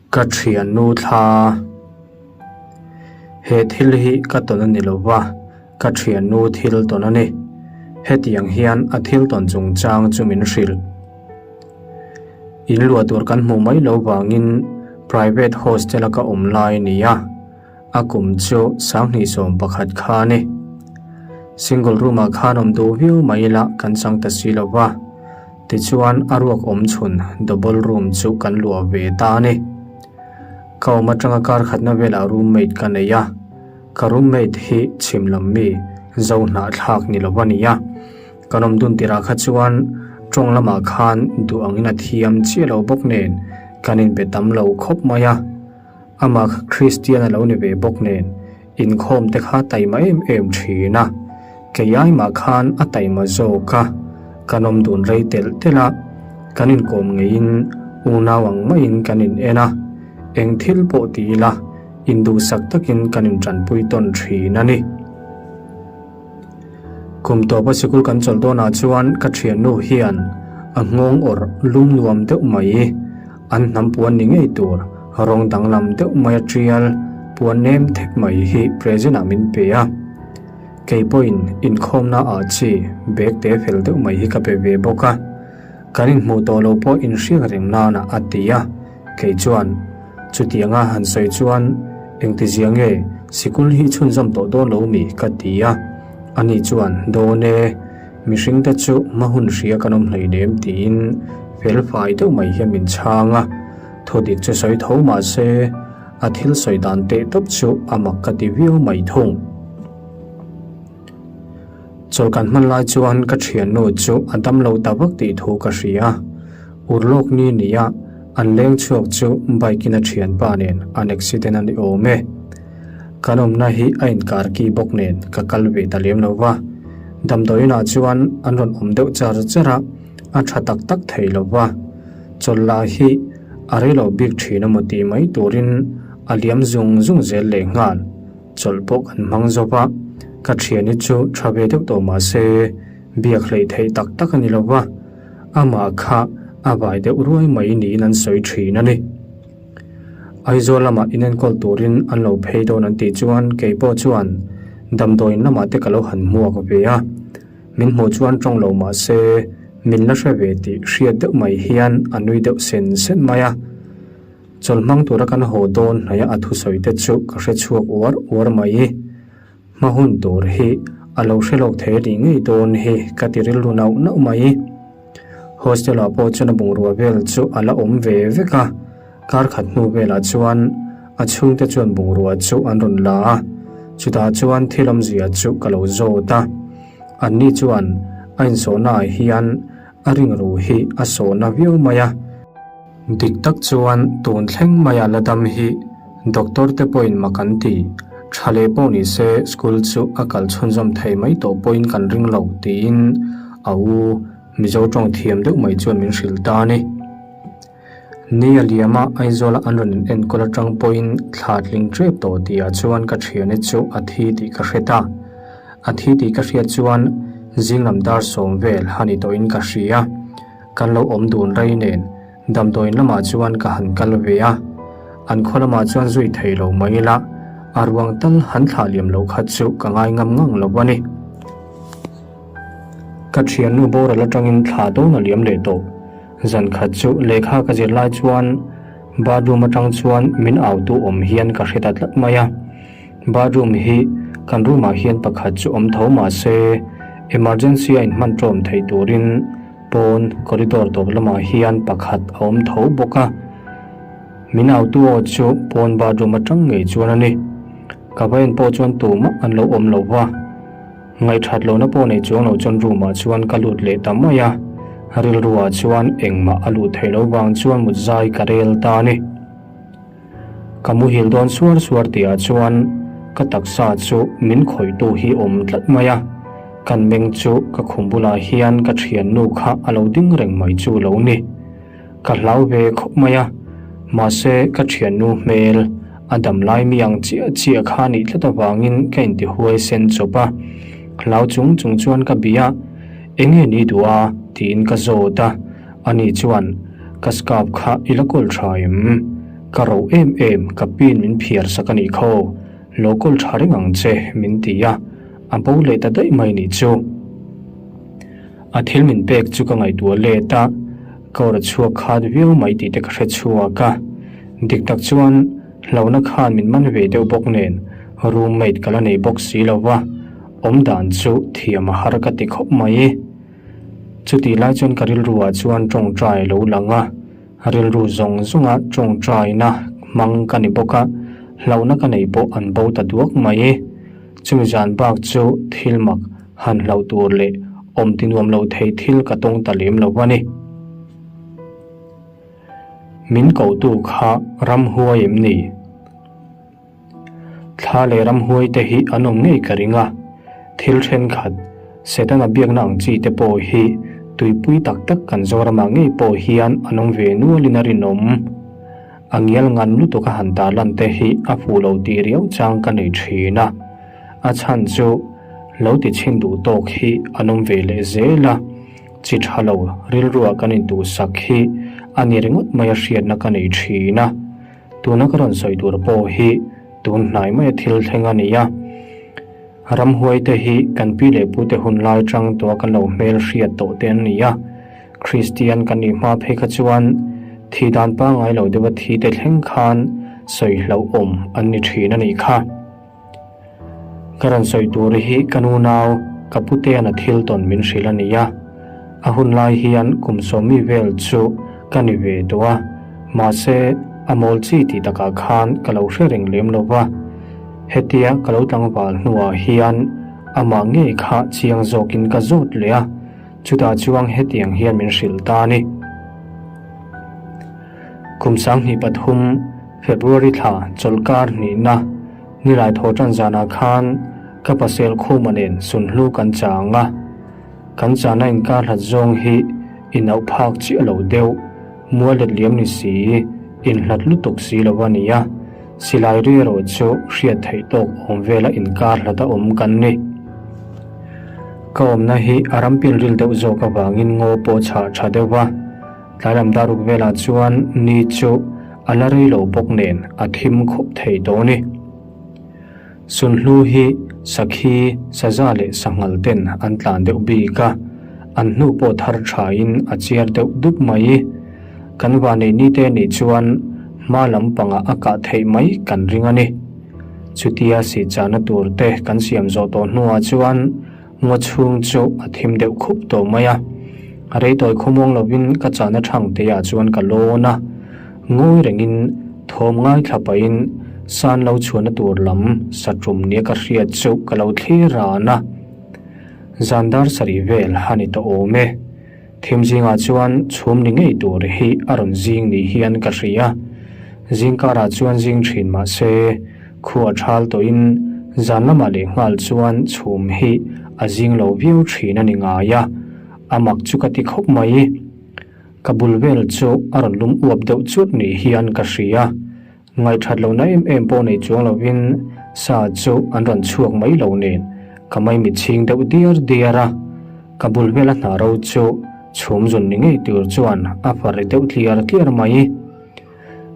Ka thiannu thla. He thil hi ka tawn a ni lo va, ka thiannu thil tawn a ni. Hetiang hian a thil tawn chungchang chu min hrilh. In luah tur kan hmuh mai lo vangin private hostel a ka awm lai a ni a. A kum chu 2011 kha a ni. Single room ah khan awm duh viau mai ila kan chang ta si lo va, tichuan a ruak awm chhun double room chu kan luah ve ta a ni. Ka awm atanga kar khatna velah roommate ka nei a, ka roommate hi chhim lam mi zo hnahthlak ni lo a ni a, kan awm dun tirah kha chuan tawng lamah khan duh angin a thiam chiah lo bawk nen kan inbe tam lo khawp mai a. Amah kha Kristian a lo ni ve bawk nen, inkhawm te kha taima em em thin a. Kei aimah khan a taima zawk a, kan awm dun rei telh telh a, kan inkawm ngeiin unau ang maiin kan in en a, eng thil pawh ti ila induhsak takin kan intanpui tawn thin a ni. Kum tawpa sikul kan chawlh dawnah chuan ka thiannu hian a nghawng awrh lum nuam deuh mai. An hnam puan ni ngei tur rawng danglam deuh mai a tial puan nem thek mai hi present ah min pe a. Kei pawhin inkhawmna ah chi bag te fel deuh mai hi ka pe ve bawk a. Kan inhmuh tawh lo pawh inhriat reng nana a ti a. Kei chuan chutianga han sawi chuan engtizia nge sikul hi chhunzawm tawh dawn lo mi ka ti a. Ani chuan dawn e. Mihringte chu hma hun hria kan awm hleinem tiin felfai deuh mai hian min chhang a, thudik chu sawi tho mah se a thil sawi dan teh tawp chu a mak ka ti viau mai thung. Chawlh kan hman lai chuan ka thiannu chu a dam lo ta vak tih thu ka hria. Urlawk ni nia an leng chhuak chu bike in a thianpa nen an accident a ni awm e. Kan awmna hi a inkar ki bawk nen ka kal ve ta lem lo va, damdawiinah chuan an rawn awm deuh char char a, a tha tak tak thei lo va. Chawlh lah hi a rei lo bik thin emaw tih mai turin a liam zung zung zel leh nghal. Chawlh pawh kan hmang zo va, ka thiani chu tha ve deuh tawh mah se biak hleih theih tak tak a ni lo va, amah kha a vai deuh ruai mai niin an sawi thin a ni. Aizawl lamah inenkawl turin an lo phei dawn an tih chuan kei pawh chuan damdawiin lamah te ka lo han hmuak ve a. Min hmuh chuan tawng lo mah se min la hre ve tih hriat deuh mai hian a nui deuh sen sen mai a. Chawlh hmang tura kan haw dawn hnaia a thusawi te chu ka hre chhuak uar uar mai. Hma hun tur hi a lo hre lawk thei a nih ngei dawn hi ka ti rilru nauh nauh mai. Hostel ah pawh chuan a bungrua vel chu a la awm ve vek a, kar khat hnu velah chuan a chhungte chuan bungrua chu an rawn la a, chutah chuan thil awmzia chu ka lo zawt a. Anni chuan a insawhna ah hian a ringru hi a sawhna viau mai a. Dik tak chuan tun thleng maia la dam hi doctor te pawhin mak an ti. Tha leh pawh ni se school chu a kal chhunzawm thei mai tawh pawhin kan ring lo tiin a u Mizo tawng thiam deuh mai chuan min hrilh ta a ni. Ni a liama Aizawla an rawn in enkawl atang pawhin thla tling tep tawh tihah chuan ka thiani chu a thi tih ka hre ta. A thi tih ka hriat chuan zing lam dar sawm vel a ni tawhin ka hria. Kan lo awm dun rei nen damdawiin lamah chuan ka han kal ve a, an khaw lamah chuan zui thei lo mai ila a ruang tal han thlah liam loh kha chu ka ngai ngam ngang lo a ni. Ka thiannu boral atangin thla dawn a liam leh tawh. Zan khat chu lehkha ka zir lai chuan bathroom atang chuan min au tu awm hian ka hre ta tlat mai a. Bathroom hi kan room ah hian pakhat chu awm tho mah se emergency a inhman tawm theih turin pawn corridor tawp lamah hian pakhat a awm tho bawk a. Min autu aw chu pawn bathroom atang ngei chuan a ni. Ka va en pawh chuan tumah an lo awm lo va. Ngaihthat lohna pawh nei chuang lo chuan room ah chuan ka lut leh ta mai a. Rilru ah chuan engmah a luh theih loh vang chuan mut zai ka rel ta a ni. Ka muhil dawn suar suar tihah chuan ka taksa chu min khawihtu hi awm tlat mai a, kan meng chu ka khum bulah hian ka thiannu kha a lo ding reng mai chu lo ni. Ka hlau ve khawp mai a, mahse ka thiannu hmel a dam lai mi ang chiah chiah kha nih tlat avangin ka intihuai sen chawp a, hlau chung chung chuan ka bia a, Enge ni duh a? tiin ka zawt a. Ani chuan, Ka scarf kha i la kawl tha em? Ka ro em em, ka piin min phiar sak a nih khaw, lo kawl tha reng ang che, min ti a, a bo leh ta daih mai nih chu. A thil min pek chu ka ngaihtuah let a, ka awrh chhuak khat viau mai tih te ka hre chhuak a. Dik tak chuan hlauhna khan min man ve deuh bawk nen roommate ka la nei bawk si lo va, awm dan chu thiam a har ka ti khawp mai. Chutih lai chuan ka rilruah chuan tawngtai lo lang a, rilru zawng zawnga tawngtaina hmang ka ni bawk a, hlauhna ka nei pawh an bo ta duak mai. Chumi zan bak chu thil mak han hlauh tur leh awm ti nuam lo thei thil ka tawng ta lem lo a ni. Min kohtu kha ramhuai em ni? Thla leh ramhuai te hi an awm ngei ka ring a, thil thenkhat Setana biakna ang chi te pawh hi tuipui tak tak kan Zoramah ngei pawh hian an awm ve nualin a rinawm. A ngial ngan lutuk a han tarlan te hi a fuh lo tih riau chang ka nei thin a, a chhan chu lo ti chhin duh tawk hi an awm ve leh zel a, chi tha lo rilruah kan intuhsak hi a ni ringawt mai a hriatna ka nei thin a. Tuna ka rawn sawi tur pawh hi tun hnai maia thil thleng a ni a, ramhuai te hi kan pi leh pute hun lai tang tawha kan lo hmel hriat tawh te an ni a, Kristian kan nih hma phei kha chuan thi dan pangngai lo deuha thi te thleng khan sawi hlauhawm an ni thin a nih kha. Ka rawn sawi tur hi ka nunau ka puteana thil tawn min hrilh a ni a, a hun lai hian kum sawmi vel chu ka ni ve tawh a, mahse a mawl chi tih takah khan ka lo hre reng lem lo va, hetia ka lo tlangval hnuah hian amah ngei kha chiang zawkin ka zawt leh a, chutah chuang hetiang hian min hrilh ta a ni. Kum 2003 February thla chawlhkar hnihna Nilai thaw tan zanah khan ka pasel khuma nen sunhlu kan chang a, kan chana inkar hlat zawng hi inauh phak chiah lo deuh, mual let liam ni si, inhlat lutuk si lo a ni a, silai ri erawh chu hriat theih tawk awm vela inkar hlat a awm kan ni. Ka awmna hi a rampil ril deuh zawk avangin ngaw pawh chhah tha deuh va. Tlailam daruk velah chuan ni chu a la rei lo bawk nen a thim khup thei tawh a ni. Sunhlu hi sakhi, saza leh sanghal ten an tlan deuh bik a, an hnu pawh thar thain a chiar deuh dup mai. Kan vanei ni te nih chuan hma lampangah a kah theih mai kan ring a ni. Chutia sihchahna tur te kan siam zawh tawh hnuah chuan Ngaw chhung chu a thim deuh khup tawh mai a, rei tawi khawmuang lovin ka chahna thang te ah chuan ka lawn a, ngawi rengin thawm ngaithla pahin san lo chhuahna tur lam satum nia ka hriat chu ka lo thlir ran a. Zan dar sarih vel a ni tawh awm e. Thim zingah chuan chhum ni ngei tur hi a rawn zing ni hian ka hria. Zingkarah chuan zing thin mah se, khu a thal tawhin zan lamah leh nghal chuan chhum hi a zing lo viau thin a ni ngai a, a mak chu ka ti khawp mai. Ka bul vel chu a rawn lum uap deuh chut ni hian ka hria. Ngaihthat lohna em em pawh nei chuang lovin sa chu an rawn chhuak mai lo nen ka maimit chhing deuh diar diar a, ka bul vela hna ro chu chhum zun ni ngei tur chuan a far ri deuh tliar tliar mai.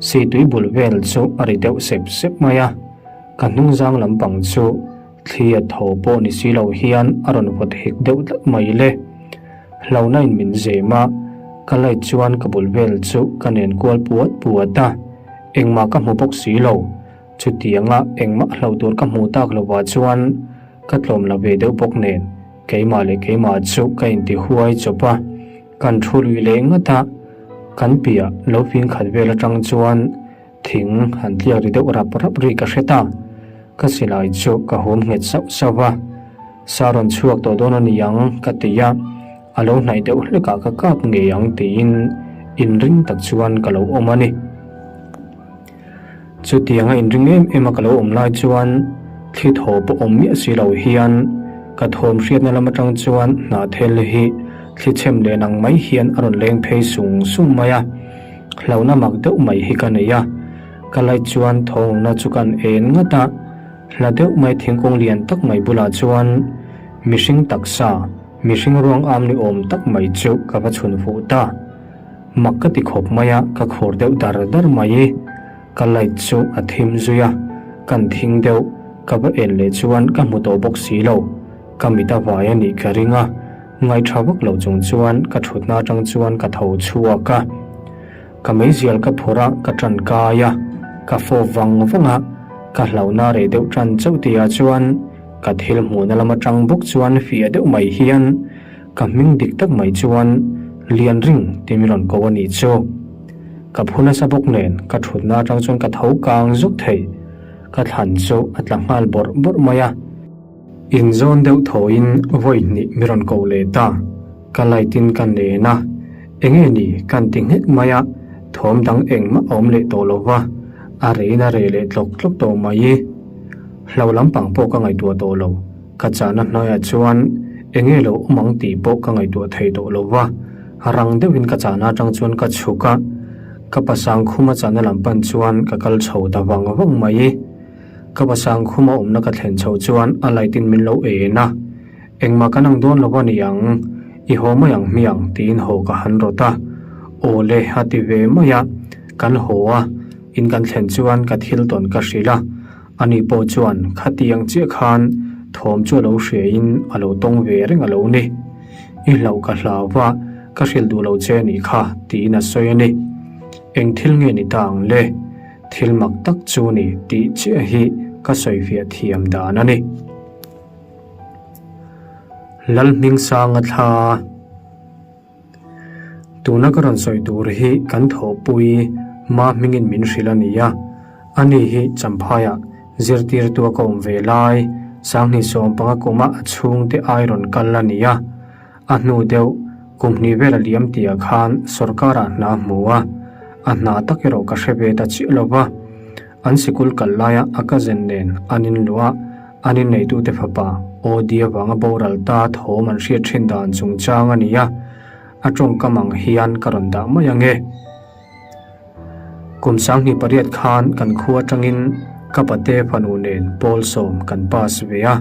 Situi bul vel chu a ri deuh sep sep mai a, ka hnungzang lampang chu thli a tho pawh ni si lo hian a rawn vawt hek deuh tlat mai le. Hlauhna in min zem a, ka light chuan ka bul vel chu ka nen kual puat puat a, engmah ka hmu bawk si lo. Chutianga engmah hlauh tur ka hmuh tak lovah chuan ka tlawm la ve deuh bawk nen keimah leh keimah chu ka inti huai chawp a, kan thu lui leh ngat a, kan piah lo fing khat vel atang chuan Thing han tliak ri deuh rap rap ri ka hre ta. Ka silai chu ka hum nghet sauh sauh va. Sa rawn chhuak tawh dawn a ni ang ka ti a, a lo hnaih deuh hlekah ka kap ngei ang tiin inring tak chuan ka lo awm a ni. Chutianga inring em em a ka lo awm lai chuan thli thaw pawh awm miah si lo hian ka thawm hriatna lam atang chuan hnahthel hi thli chhem len ang mai hian a rawn leng phei sung sung mai a. Hlauhna mak deuh mai hi ka nei a, ka light chuan thawngna chu kan en ngat a, hla deuh mai thingkung lian tak mai bulah chuan mihring taksa, mihring ruang am ni awm tak mai chu ka va chhun fuh ta. Mak ka ti khawp mai a, ka khur deuh dar dar mai. Ka light chu a thim zui a, kan thing deuh, ka va en leh chuan ka hmu tawh bawk si lo. Ka mit a vai a nih ka ring a, ngaihṭha vak lo chung chuan ka ṭhutna aṭang chuan ka tho chhuak a. Ka meizial ka phur a, ka ṭan kai a, ka fawp vang vang a, ka hlauhna reh deuh ṭan chauh tihah chuan ka thil hmuhna lam aṭang bawk chuan fiah deuh mai hian ka hming dik tak mai chuan Lianring tih min rawn ko a nih chu. Ka phu nasa bawk nen ka ṭhutna aṭang chuan ka tho kang zuk thei. Ka thlan chu a tla nghal bawrh bawrh mai a. Inzawn deuh thawiin vawi hnih mi rawn koh leh ta. Ka light in ka nen a, enge ni kan ti nghek mai a, thawm dang engmah a awm leh tawh lo va, a reiin a reh leh tlawk tlawk tawh mai. Hlo lampang pawh ka ngaihtuah tawh lo, ka chahna hnuaiah chuan enge lo awm ang tih pawh ka ngaihtuah thei tawh lo va, rang deuhin ka chahna atang chuan ka chhuk a, ka pasang khuma chahna lam pan chuan ka kal chho ta vang vang mai. Ka pasang khuma awmna ka thlen chho chuan a light in min lo en a. Engmah kan ang dawn lo a ni ang, i haw mai ang hmiang tiin haw ka han rawt a. Aw le a ti ve mai a, kan haw a, in kan thlen chuan ka thil tawn ka hrilh a, ani pawh chuan khatiang chiah khan thawm chu a lo hriain a lo tawng ve reng a lo ni. I hlauh ka hlau va, ka hrilh duh lo che a nih kha tiin a sawi a ni. Eng thil nge ni ta ang le? Thil mak tak chu ni tih chiah hi ka sawifiah thiam dan a ni. Lalhmingsanga thla Tuna ka rawn sawi tur hi kan thawhpui Ma hmingin min hrilh a ni a, ani hi Champhaiah zirtirtua ka awm ve lai Sanghnih sawmpanga kuma a chhungte ai rawn kal a ni a, a hnu deuh kum hnih vel a liam tihah khan sawrkarah hna a hmu a, a hna tak erawh ka hre ve ta chiah lo va. An sikul kal laia a cousin nen an inluah a, an inneitute fapa OD avanga boral ta thawm an hriat thin dan chungchang a ni a, a tawngkam ang hian ka rawn dah mai ang e. Kum 18 khan kan khua atangin ka pate fanu nen pawl sawm kan pass ve a,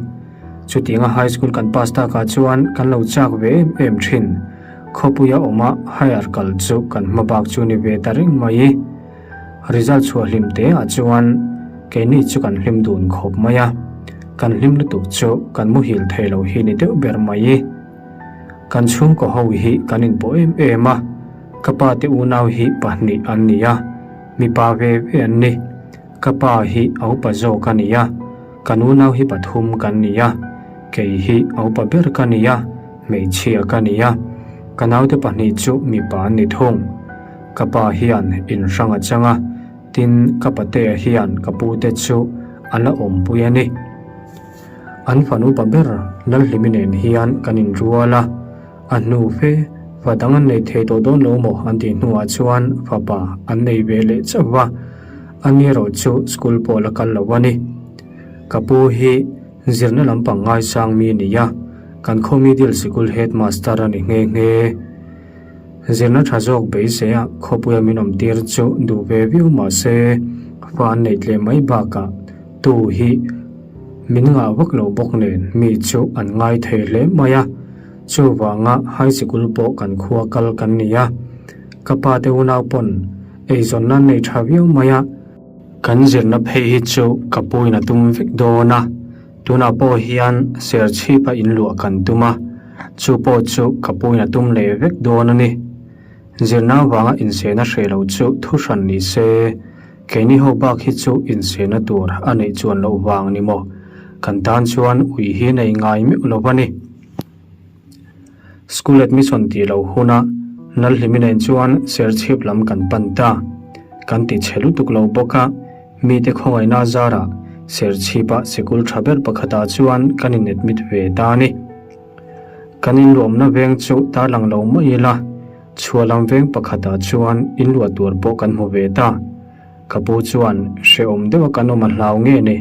chutianga high school kan pass takah chuan kan lo chak ve em em thin. Khawpuia awma higher kal chu kan hmabak chu ni ve ta reng mai. Result chhuah hlim te ah chuan keini chu kan hlim dun khawp mai a, kan hlim lutuk chu kan muhil thei lo hi ni deuh ber mai. Kan chhungkaw ho hi kan inpawh em em a, ka pa te unau hi pahnih an ni a, mipa ve ve an ni. Ka pa hi a upa zawk a ni a, kan unau hi pathum kan ni a, kei hi a upa ber ka ni a, hmeichhia ka ni a, ka naute pahnih chu mipa an ni thung. Ka pa hian in hrang a chang a, tin ka patea hian ka pute chu a la awmpui a ni. An fanu pa ber Lalhlimi nen hian kan inrual a, a hnu fe fa dang an nei thei tawh dawn lo maw an tih hnuah chuan fapa an nei ve leh chauh va, ani erawh chu school pawh la kal lo a ni. Ka pu hi zirna lampang ngaisang mi a ni a, kan khaw middle sikul headmaster a ni nghe nghe. Zirna tha zawk beiseia khawpuia min awm tir chu duh ve viau mah se, fa an neih tleh mai bakah tu hi min ngah vak lo bawk nen mi chu an ngai thei hle mai a. Chuvanga high sikul pawh kan khua kal kan ni a, ka pa te unau pawn eizawnna an nei tha viau mai a. Kan zirna phei hi chu ka puin a tum vek dawn a. Tunah pawh hian Serchhipa inluah kan tum a, chu pawh chu ka puin a tum leh vek dawn a ni. Zirna avanga insehna hreh loh chu thu hran ni se, keini ho bak hi chu insehna tur a neih chuan loh vang ni maw? Kan tan chuan ui hi nei ngai meuh lo va ni. School admission tih loh huna Lalhlimi nen chuan Serchhip lam kan pan ta. Kan ti chhe lutuk lo bawk a, mite khawngaihna zarah Serchhipa sikul tha ber pakhatah chuan kan in admit ve ta a ni. Kan inluahna veng chu tarlang lo mai ila, chhuahlam veng pakhatah chuan inluah tur pawh kan hmu ve ta. Ka pu chuan hrehawm deuha kan awm a hlau nge ni,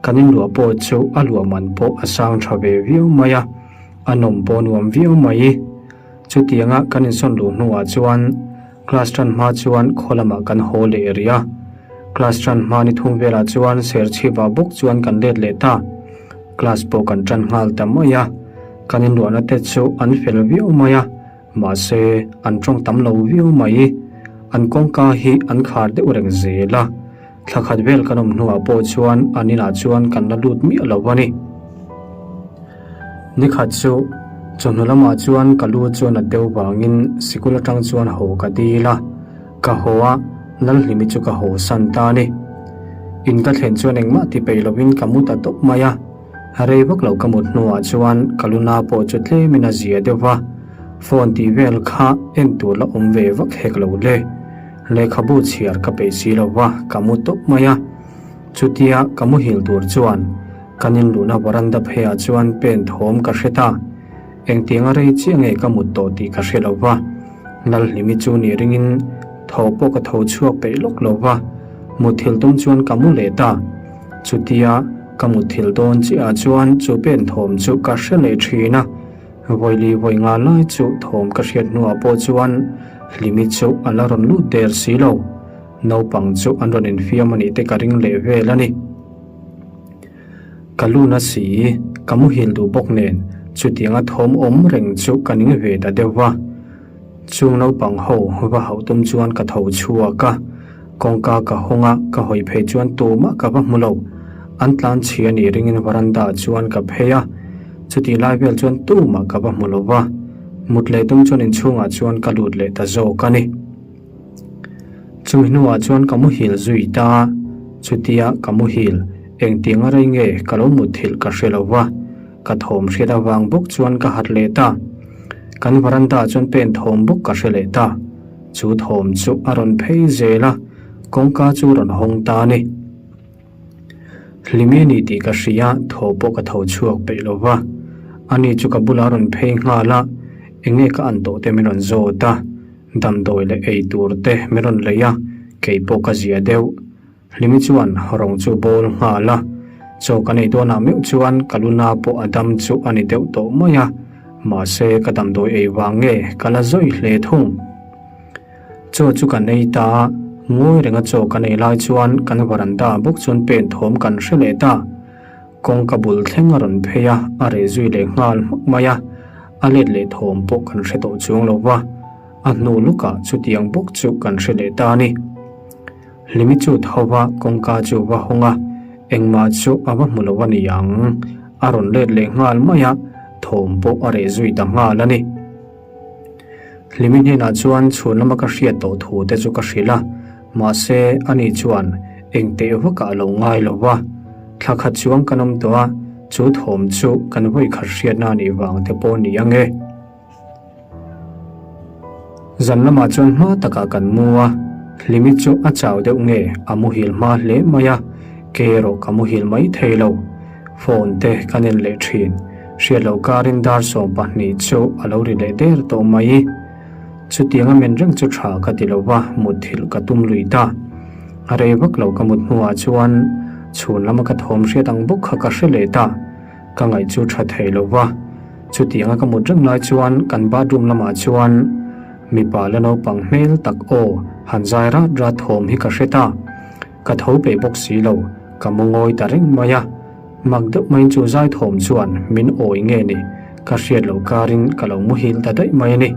kan inluah pawh chu a luah man pawh a sang tha ve viau mai a, a nawm pawh nuam viau mai. Chutianga kan insawn luh hnuah chuan class tan hma chuan khaw lamah kan haw leh rih a, class tan hma ni thum velah chuan Serchhipa bawk chuan kan let leh ta. Class pawh kan tan nghal ta mai a, kan inluahna te chu an fel viau mai a, Mahse, an tawng tam lo viau mai. An kawngka hi an khar deuh reng zel a. Thla khat vel kan awm hnuah pawh chuan an inah chuan kan la lut miah lo a ni. Ni khat chu chawhnu lamah chuan ka lu chuan a deuh vangin sikul atang chuan haw ka dil a, ka haw a, Lalhlimi chu ka haw san ta a ni. In ka thlen chuan engmah ti peih lovin ka mu ta tawp mai a, rei vak lo ka mut hnuah chuan ka luna pawh chu tlemin a zia deuh va, phone tih vel kha en tur la awm ve vak hek lo le. Lehkhabu chhiar ka peih si lo va, ka mu tawp mai a. Chutia ka muhil tur chuan kan inluhna veranda pheiah chuan pen thawm ka hre ta. Engtianga rei chiah nge ka mut tawh tih ka hre lo va. Lalhlimi chu ni ringin tho pawh ka tho chhuak peih lawk lo va, mutthilh tum chuan ka mu leh ta. Chutia ka mutthilh dawn chiahah chuan chu pen thawm chu ka hre leh thin a. Vawili vawi nga lai chu thawm ka hriat hnuah pawh chuan Hlimi chu a la rawn lut der si lo. Naupang chu an rawn infiam a nih te ka ring leh vel a ni. Ka lu na si, ka muhil duh bawk nen chutianga thawm awm reng chu ka ning ve ta deuh va. Chung naupang ho va hauh tum chuan ka tho chhuak a, kawngka ka hawng a, ka hawi phei chuan tumah ka va hmu lo. An tlan chhi a nih ringin veranda chuan ka phei a, chutih lai vel chuan tumah ka va hmu lo va, mut leh tum chuan inchhungah chuan ka lut leh ta zawk a ni. Chumi hnuah chuan ka muhil zui ta, chutia ka muhil, engtiang a rei nge ka lo mutthilh ka hre lo va, ka thawm hriat avang bawk chuan ka hat leh ta. Kan veranda chuan pen thawm bawk ka hre leh ta. Chu thawm chu a rawn phei zel a, kawngka chu rawn hawng ta a ni. Hlimi a ni tih ka hria, thaw pawh ka tho chhuak peih lo va. Ani chu ka bulah a rawn phei nghal a, enge ka an tawh te min rawn zawt a. Damdawi leh ei tur te min rawn lei a, kei pawh ka zia deuh. Hlimi chuan rawng chu bawl nghal a, chaw kan ei dawnah meuh chuan ka luna pawh a dam chu a ni deuh tawh mai a, mahse ka damdawi ei vang nge ka la zawi hle thung. Chaw chu kan ei ta a, ngawi renga chaw kan ei lai chuan kan varanda bawk chuan pen thawm kan hre leh ta. Kawngka bul thleng a rawn phei a, a reh zui leh nghal hmak mai a, a let leh thawm pawh kan hre tawh chuang lo va, a hnu lukah chutiang bawk chu kan hre leh ta a ni. Hlimi chu tho va kawngka chu va hawng a, engmah chu a va hmu lo a ni ang, a rawn let leh nghal mai a, thawm pawh a reh zui ta nghal a ni. Hlimi hnenah chuan chhun lama ka hriat tawh thu te chu ka hrilh a, mahse ani chuan eng teh vakah a lo ngai lo va. Thla khat chuang kan awm tawh a, chu thawm chu kan vawi khat hriatna a nih vang te pawh ni ang e. Zan lamah chuan hma takah kan mu a, Hlimi chu a chau deuh nge a muhil hma hle mai a, kei erawh ka muhil mai thei lo. Phone te kan en leh thin. Hriat loh karin dar 12 chu a lo ri leh der tawh mai. Chutianga men reng chu tha ka ti lo va, mutthilh ka tum lui ta. A rei vak lo ka mut hnuah chuan chhun lama ka thawm hriat ang bawk kha ka hre leh ta. Ka ngaih chu tha thei lo va. Chutianga ka mut reng lai chuan kan bathroom lamah chuan mipa la naupang hmel tak aw han zai rat rat thawm hi ka hre ta. Ka tho peih bawk si lo, ka mu ngawi ta reng mai a. Mak deuh maiin chu zaithawm chuan min awi nge ni, ka hriat loh karin ka lo muhil ta daih mai a ni.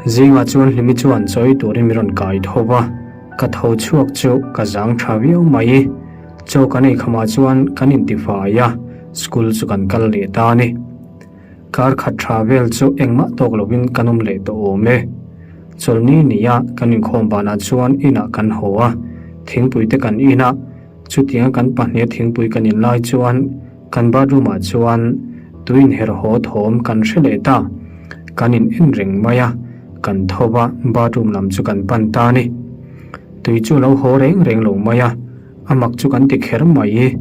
Zingah chuan Hlimi chuan chawi turin min rawn kai tho va, ka tho chhuak chu ka zang tha viau mai. Chaw kan ei khamah chuan kan intifai a, school chu kan kal leh ta a ni. Kar khat tha vel chu engmah tawk lovin kan awm leh tawh awm e. Chawlhni nia kan inkhawm banah chuan inah kan haw a, thingpui te kan in a, chutianga kan pahniha thingpui kan in lai chuan kan bathroom ah chuan tui inher haw thawm kan hre leh ta. Kan in en reng mai a, kan tho va bathroom lam chu kan pan ta a ni. Tui chu a lo haw reng reng lo mai a, a mak chu kan ti kher mai.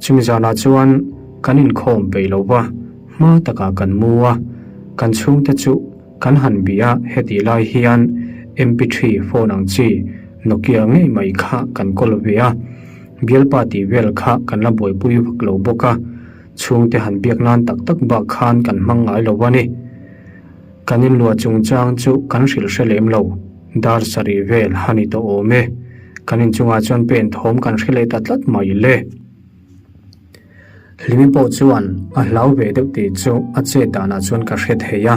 Chumi zanah chuan kan inkhawm peih lo va, hma takah kan mu a, kan chhungte chu kan han bih a, hetih lai hian MP3 phone ang chi Nokia ngei mai kha kan kawl ve a, bialpa tih vel kha kan la buaipui vak lo bawk a, chhungte han biak nan tak tak bak khan kan hmang ngai lo a ni. Kan inluah chungchang chu kan hrilh hre lem lo, dar sarih vel a ni tawh awm e. Kan inchungah chuan pen thawm kan hre leh ta tlat mai le. Hlimi pawh chuan a hlau ve deuh tih chu a chet danah chuan ka hre thei a.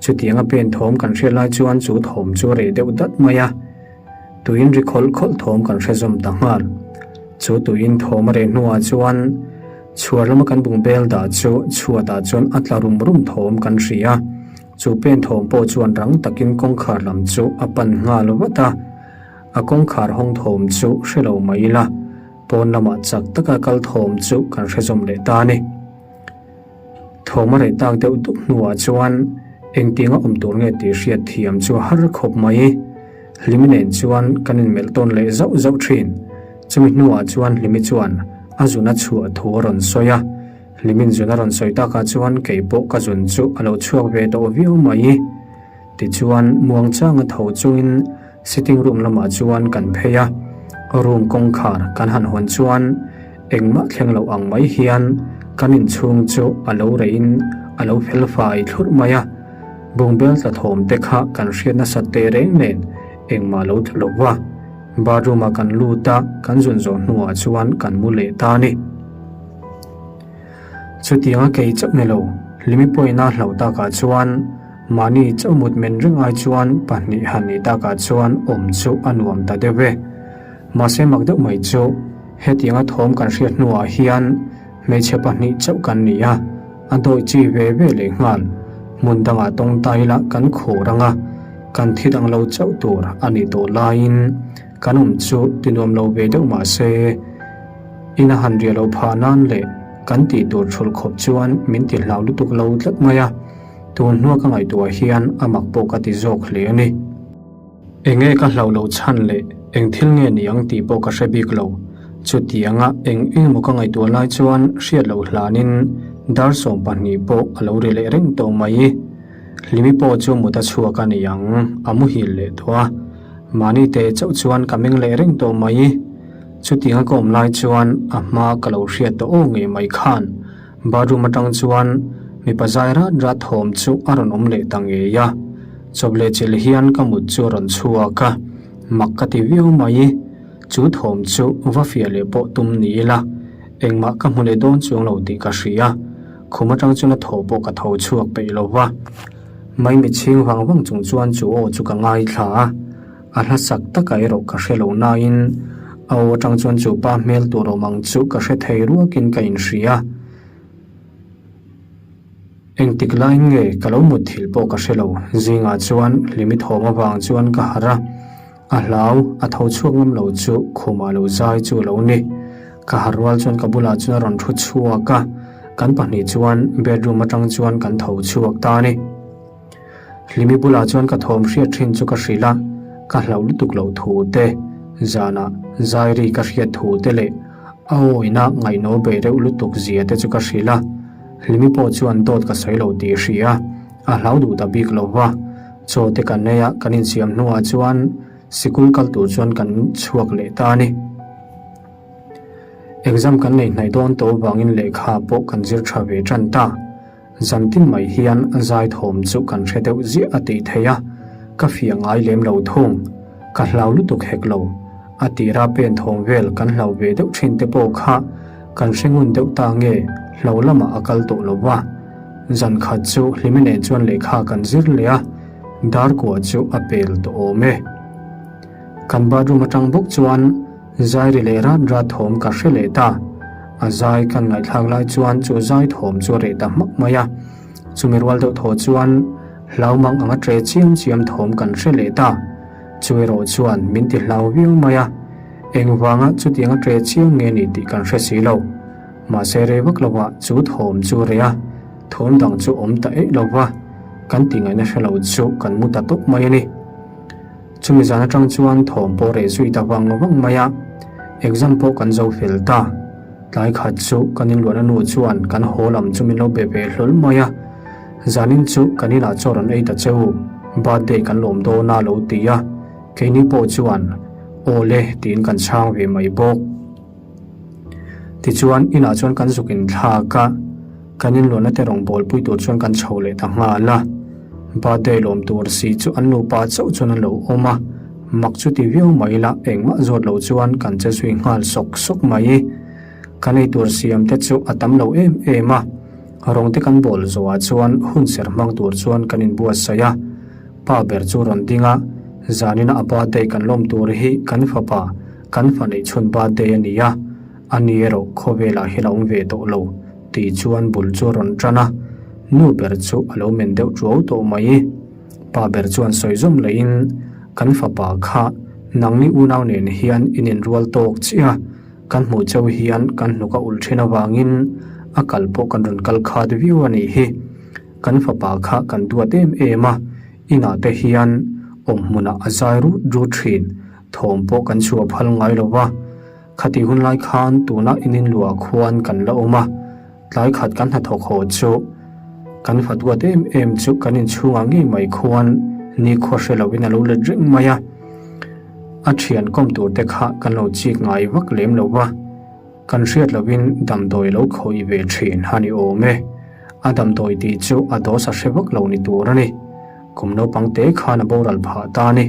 Chutianga pen thawm kan hriat lai chuan chu thawm chu a reh deuh dat mai a. Tuiin ri khawlh khawlh thawm kan hre zawm ta nghal. Chu tuiin thawm a reh hnuah chuan chhuar lama kan bungbel dah chu chhuatah chuan a tla rum rum thawm kan hria. Chu pen thawm pawh chuan rang takin kawngkhar lam chu a pan nghal vat a. A kawngkhar hawng thawm chu hre lo mai ila, pawn lamah chak taka kal thawm chu kan hre zawm leh ta a ni. Thawm a reh tak deuh dup hnuah chuan engtianga awm tur nge tih hriat thiam chu a har khawp mai. Hlimi nen chuan kan inmelh tawn leh zauh zauh thin. Chumi hnuah chuan Hlimi chuan a zun a chhuah thu a rawn sawi a. Hlimin zun a rawn sawi takah chuan kei pawh ka zun chu a lo chhuak ve tawh viau mai. Tichuan muangchanga tho chungin sitting room lamah chuan kan phei a. Room kawngkhar kan han hawn chuan Engmah thleng loh ang mai hian kan inchhung chu a lo reihin a lo fel fai thlurh mai a, bungbel tla thawm te kha kan hriat nasat teh reng nen engmah lo tla lo va, bathroom ah kan lut a, kan zun zawh hnuah chuan kan mu leh ta a ni. Chutianga kei chauh ni lo, Hlimi pawhin a hlauh takah chuan mahni chauh mut men reng ai chuan pahnih han nih takah chuan awm chu a nuam ta deuh e. Mahse mak deuh mai chu hetianga thawm kan hriat hnuah hian hmeichhe pahnih chauh kan ni a, a dawi chi ve ve leh nghal. Hmun dangah tawng ta ila kan khur ang a, kan thi dang lo chauh tur a nih tawh laiin kan awm chu ti nuam lo ve deuh mahse ina han riah loh phah nan leh kan tih tur thulh khawp chuan min ti hlau lutuk lo tlat mai a, tun hnua ka ngaihtuah hian a mak pawh ka ti zawk hle a ni. Enge ka hlauh loh chhan leh eng thil nge ni ang tih pawh ka hre bik lo. Chutianga eng engemaw ka ngaihtuah lai chuan hriat loh hlanin dar 12 pawh a lo ri leh reng tawh mai. Hlimi pawh chu mut a chhuak a ni ang, a muhil leh tawh a. Mahni teh chauh chuan ka meng leh reng tawh mai. Chutianga ka awm lai chuan a hma ka lo hriat tawh aw ngei mai khan Bathroom atang chuan mipa zai rat rat thawm chu a rawn awm leh ta ngei a, chawp leh chilh hian ka mut chu a rawn chhuak a, mak ka ti viau mai. Chu thawm chu va fiah leh pawh tum ni ila, engmah ka hmu leh dawn chuang lo tih ka hria. Khum atang chuan a thaw pawh ka tho chhuak peih lo va, maimi chhing vang vang chung chuan chu aw chu ka ngaithla a. A hla sak takah erawh ka hre lo nain a aw atang chuan chu pa hmel tur awm ang chu ka hre thei ruakin ka inhria. Engtik laiin nge ka lo mutthilh pawh ka hre lo. Zingah chuan hlimi thawm avang chuan ka harh a, a hlau, a tho chhuak ngam lo chu khumah lo zai chu a lo ni. Ka harh rual chuan ka bulah chuan a rawn thu chhuak a, kan pahnih chuan bedroom atang chuan kan tho chhuak ta a ni. Hlimi bulah chuan ka thawm hriat thin chu ka hrilh a, ka hlauh lutuk loh thu te, zanah Zairi ka hriat thu te leh a awina ngaihno bei reuh lutuk zia te chu ka hrilh a. Hlimi pawh chuan dawt ka sawi lo tih hria a, a hlau duh ta bik lo va. Chaw te kan nei a, kan insiam hnuah chuan sikul kal tur chuan kan chhuak leh ta a ni. Exam kan nei hnaih dawn tawh avangin lehkha pawh kan zir tha ve tan ta. Zan tin mai hian zai thawm chu kan hre deuh ziah a tih theih a, ka fiah ngai lem lo thung. Ka hlau lutuk hek lo. A tira pen thawm vel kan hlau ve deuh thin te pawh kha kan hre ngun deuh ta nge hlo lamah a kal tawh lo va. Zan khat chu Hlimi nen chuan lehkha kan zir leh a, dar kua chu a pel tawh awm e. Kan bathroom atang bawk chuan Zai ri leh rat rat thawm ka hre leh ta. A zai kan ngaihthlak lai chuan chu zai thawm chu a reh ta hmak mai a. Chumi rual deuh thaw chuan hlau mang anga tre chiam chiam thawm kan hre leh ta. Chu erawh chuan min ti hlau viau mai a. Engvanga chutianga tre chiam nge ni tih kan hre si lo. Mahse rei vak lovah chu thawm chu a reh a, thawm dang chu awm ta eih lo va, kan tih ngaihna hre lo chu kan mu ta tawp mai a ni. Chumi zan atang chuan thawm pawh reh zui ta vang vang mai a, exam pawh kan zo fel ta. Tlai khat chu kan inluahna nu chuan kan haw lam chu min lo be ve hlawl mai a, zanin chu kan inah chaw rawn ei ta che u, birthday kan lawm dawn a lo ti a, keini pawh chuan aw le tiin kan chhang ve mai bawk. Tichuan inah chuan kan zuk inthlak a, kan inluahna te rawngbawl pui tur chuan kan chho leh ta nghal a. Birthday lawm tur si chu an nupa chauh chuan an lo awm a, mak chu ti viau mai ila engmah zawt lo chuan kan che zui nghal sawk sawk mai. Kan ei tur siam te chu a tam lo em em a, rawng te kan bawl zawhah chuan hun ser hmang tur chuan kan inbuatsaih a, pa ber chu rawn ding a. Zanina a birthday kan lawm tur hi kan fapa, kan fa neih chhun birthday a ni a, a ni erawh khawvelah hian a awm ve tawh lo tih chuan bul chu a rawn tan a, nu ber chu a lo men deuh tuau tawh mai. Pa ber chuan sawi zawm lehin, Kan fapa kha nangni unau nen hian in inrual tawk chiah a, kan hmuh cheu hian kan hnuk a ulh thin avangin a kal pawh kan rawn kal khat viau a nih hi. Kan fapa kha kan duat em em a, inah te hian awm hmunah a zai rut rut thin, thawm pawh kan chhuah phal ngai lo va. Khatih hun lai khan tuna in inluah khuan kan la awm a, tlai khat kan hnathawk haw chu kan fa duat em em chu kan inchhungah ngei mai khuan nikhua hre lovin a lo let reng mai a. A thian kawm tur te kha kan lo chik ngai vak lem lo va, kan hriat lovin damdawi lo khawih ve thin a ni awm e. A damdawi tih chu a dose a hre vak lo ni tur a ni. Kum naupang te khan a boral phah ta a ni.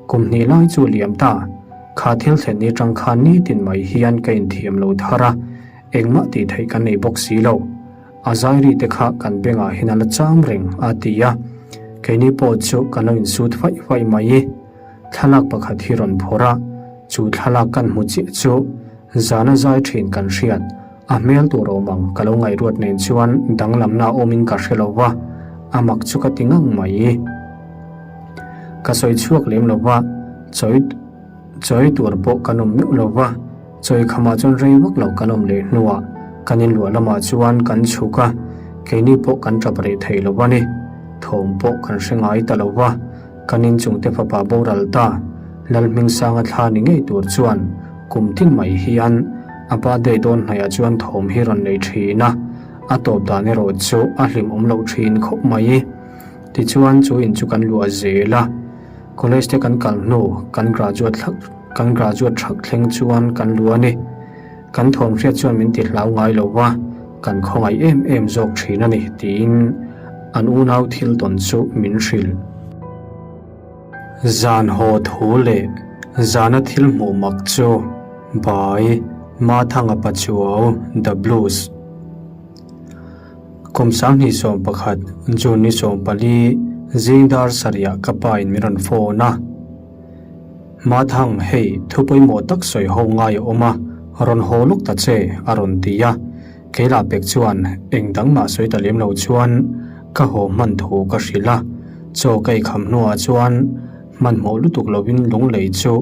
Kum hnih lai chu liam ta, kha thil thlen ni tang khan nitin mai hian ka inthiam lo thar a, engmah tih theih kan nei bawk si lo. A zairi te kha kan bengah hian a la cham reng a ti a, keini pawh chu kan lo insut faih faih mai. Thlalak pakhat hi rawn phawrh a, chu thlalak kan hmu chiah chu zana zai thin kan hriat, a hmel tur awm ang ka lo ngaihruat nen chuan danglamna awmin ka hre lo va, a mak chu ka ti ngang mai. Ka sawi chhuak lem lo va, chawi chawi tur pawh kan awm meuh lo va, chawi khamah chuan rei vak lo kan awm leh hnuah kan inluah lamah chuan kan chhuk a, keini pawh kan tap reh thei lo va ni, thawm pawh kan hre ngai ta lo va. Kan inchungte fapa boral ta, Lalhmingsanga thla ni ngei tur chuan kum tin mai hian a birthday dawn hnaihah chuan thawm hi rawn nei thin a, a tawp dan erawh chu a hlimawm loh thin khawp mai. Tichuan chu in chu kan luah zel a, college te kan kal hnu kan graduate thlak kan graduate thak thleng chuan kan luah a ni. Kan thawm hriat chuan min ti hlau ngai lo va, kan khawngaih em em zawk thin a ni, tiin an unau thil tawn chu min hrilh. Zan haw thu leh zana thil hmuh mak chu Bai Mathanga Pachuau The Blues. Kum 2011 June ni 14 zing dar sarihah ka pa in min rawn phone a. Mathang, hei, thu pawimawh tak sawi ho ngai a awm a, rawn haw lawk ta che, a rawn ti a. Kei lah pek chuan eng dang mah sawi ta lem lo chuan ka haw hman thu ka hrilh a. Chaw ka eikham hnuah chuan hmanhmawh lutuk lovin lunglei chu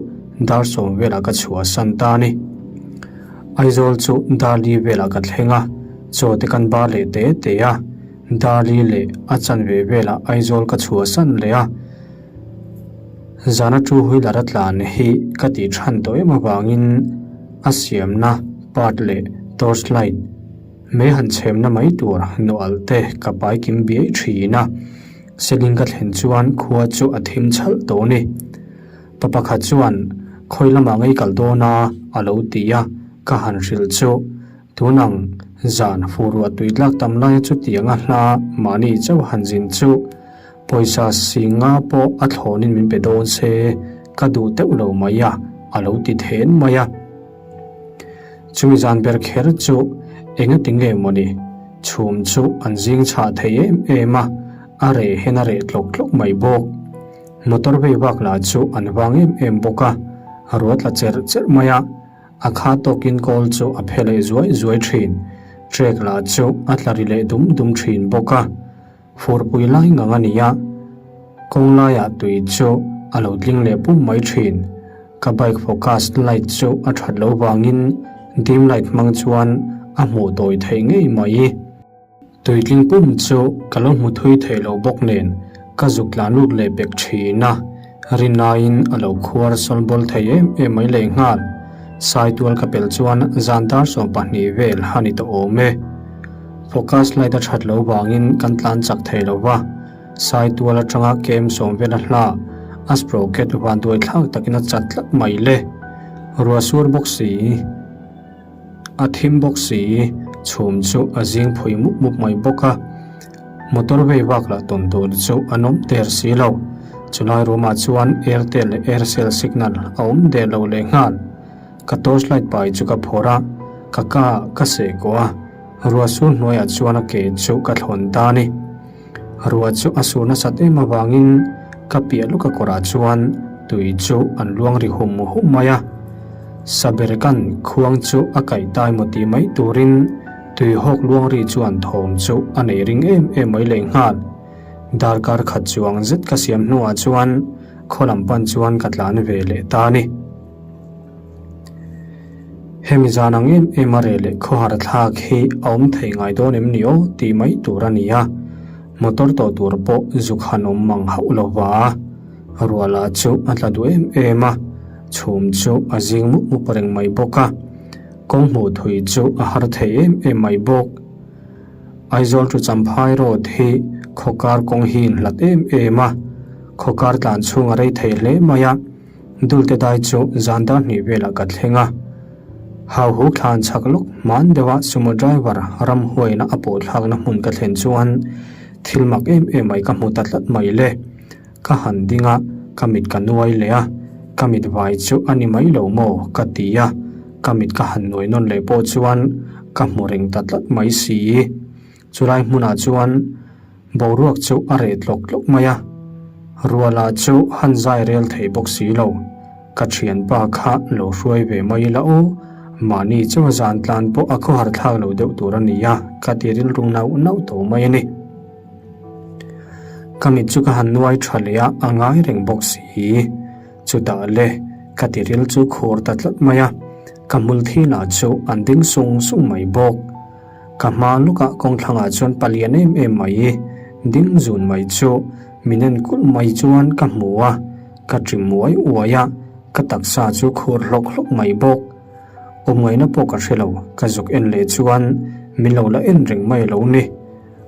dar sawm velah ka chhuahsan ta a ni. Aizawl chu dar li velah ka thleng a, chaw te kan bar leh te te a. Dar li leh a chanve velah Aizawl ka chhuahsan leh a. Zana two wheeler a tlan hi ka tih than tawh em avangin a siamna part leh torch light mei han chhemna mai tur nawh te ka pai kim biai thin a, seling ka thlen chuan khua chu a thim chhalh tawh a ni. Pa pakhat chuan khawi lamah ngei kal dawn a a lo ti a, ka han hrilh chu tunang zan furuah tui tlak tam laia chutiang a hla mahni chauh han zin chu Pawisa singa pawh a thlawnin min pe dawn se, ka duh deuh lo mai a, a lo ti then mai a. Chumi zan ber kher chu engati nge mawni, chhum chu an zing chhah thei em em a, a reh hian a reh tlawk tlawk mai bawk. Motor vei vak lah chu an vang em em bawk a, ruah tla cherh cherh mai a, a kha tawkin kawl chu a phe leh zuai zuai thin. Trek lah chu a tla ri leh dum dum thin bawk a. Furpui lai ngang a ni a, kawng laiah tui chu a lo tling leh pum mai thin. Ka bike focus light chu a that loh vangin dim light hmang chuan a hmuh tawi theih ngei mai. Tui tling pum chu ka lo hmu thui thei lo bawk nen ka zuk tlan lut leh pek thin a, rinaiin a lo khuar sawl bawl thei em em mai lehnghal. Saitual ka pel chuan zan dar 12 vel a ni tawh awm e. Focus light a that lo vangin kan tlan chak thei lo va, Saitual atanga kem sawm vela hla a sprocket van duai thlak takin a chat tlat mai le. Ruah sur bawk si, a thim bawk si, chhum chu a zing phui mup mup mai bawk a. Motor vei vak lah tawn tur chu an awm der si lo. Chulai room ah chuan Airtel leh Aircel signal a awm der lo lehnghal. Ka torch light pai chu ka phawrh a, ka ka ka seh kawh a, ruah sur hnuaiah chuan a ke chu ka thlawn ta a ni. Ruah chu a sur nasat em avangin Ka piah lawka kawrah chuan tui chu an luang ri hum hum mai a. Saberkan khuang chu a kaih tai maw tih mai turin tui hawk luang ri chuan thawm chu a nei ring em em mai lehnghal. Darkar khat chuang zet ka siam hnuah chuan khaw lam pan chuan ka tlan ve leh ta a ni. Hemi zan ang em em a reh leh khawhar thlak hi a awm thei ngai dawn em ni aw tih mai tur a ni a, motor tawh tur pawh zuk han awm mang hauh lo va. Ruala chu a tla duh em em a, chhum chu a zing mup mup reng mai bawk a, kawng hmuh thui chu a har thei em em mai bawk. Aizawl to Champhai road hi khawkar kawng hi inhlat em em a, khawkar tlan chhung a rei thei hle mai a. Dulte dai chu zan dar hnih velah ka thleng a, Hauhu thlan chhak lawk hman deuha sumo driver ramhuaina a pawh thlakna hmun ka thlen chuan thil mak em em mai ka hmu ta tlat mai le. Ka han ding a, ka mit ka nuai leh a, ka mit vai chu a ni mai lo maw ka ti a, ka mit ka han nuai nawn leh pawh chuan ka hmu reng ta tlat mai si. Chulai hmunah chuan boruak chu a reh tlawk tlawk mai a, Ruala chu han zai rel thei bawk si lo. Ka thianpa kha lo hruai ve mai ila aw, mahni chaw zan tlan pawh a khawhar thlak lo deuh tur a nia, ka ti rilru nauh nauh tawh mai a ni. Ka mit chu ka han nuai tha leh a, a ngai reng bawk si. Chutah le, ka ti ril chu khur ta tlat mai a, ka hmul thi lah chu an ding sung sung mai bawk. Ka hma lawkah kawngthlangah chuan palian em em mai ding zun mai chu min en kulh mai chuan ka hmu a, ka ṭi muai uai a, ka taksa chu khur hlawk hlawk mai bawk. Awmngaihna pawh ka hre lo, ka zuk en leh chuan min lo la en reng mai lo ni.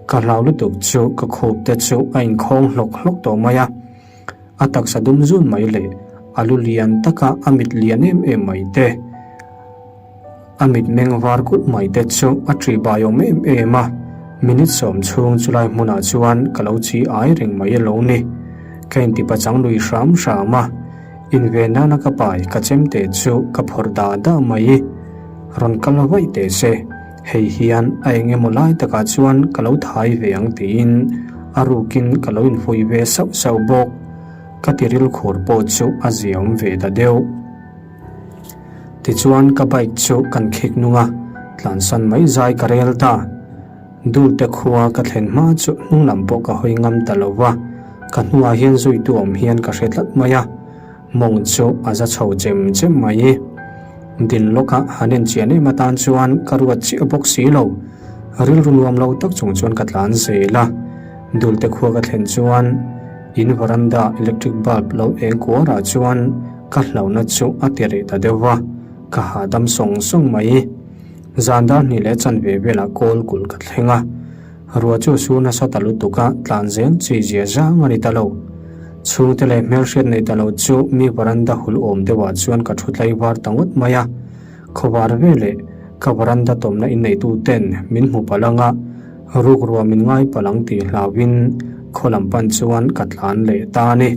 Ka hlau lutuk chu ka khup te chu a inkhawng hlawk hlawk tawh mai a, a taksa dum zun mai leh a lu lian taka a mit lian em em mai te, A mitmeng var kulh mai te chu a ṭih bai awm em em a, minute sawm chhung chulai hmunah chuan ka lo chi ai reng mai alo ni. Ka inti pachang lui hram hram a, inve nana ka pai ka chem te chu ka phawrh dah dah mai. Rawn kal vaih teh se, hei hian a eng emaw lai takah chuan ka lo thai ve ang tiin a rukin ka lo infuih ve sauh sauh bawk. Ka tiril khur pawh chu a ziaawm ve ta deuh. Tichuan ka bike chu kan khik nung a, tlansan mai zai ka rel ta. Dulte khua ka thlen hma chu hnung lam pawh ka hawi ngam ta lo va, ka hnuah hian zuitu awm hian ka hre tlat mai a, mawng chu a za chho chem chem mai. Din lawka han en chian em atan chuan ka ruat chiah bawk si lo, rilru nuam lo tak chung chuan ka tlan zel a. Dulte khua ka thlen chuan in veranda electric bulb lo eng kuarah chuan Ka hlauhna chu a ti reh ta deuh va, ka hahdam sawng sawng mai. Zan dar hnih leh chanve velah kawl kulh ka thleng a, ruah chu a sur nasa ta lutuk a, tlan zel chi zia zang a ni ta lo. Chhungte leh hmelhriat nei ta lo chu mi varanda hul awm deuhah chuan ka thu tlai var ta ngawt mai a, khawvar veleh ka varanda tawmna inneitu ten min hmu palh ang a, ruk ruah min ngai palh ang tih hlauhin khaw lam pan chuan ka tlan leh ta a ni.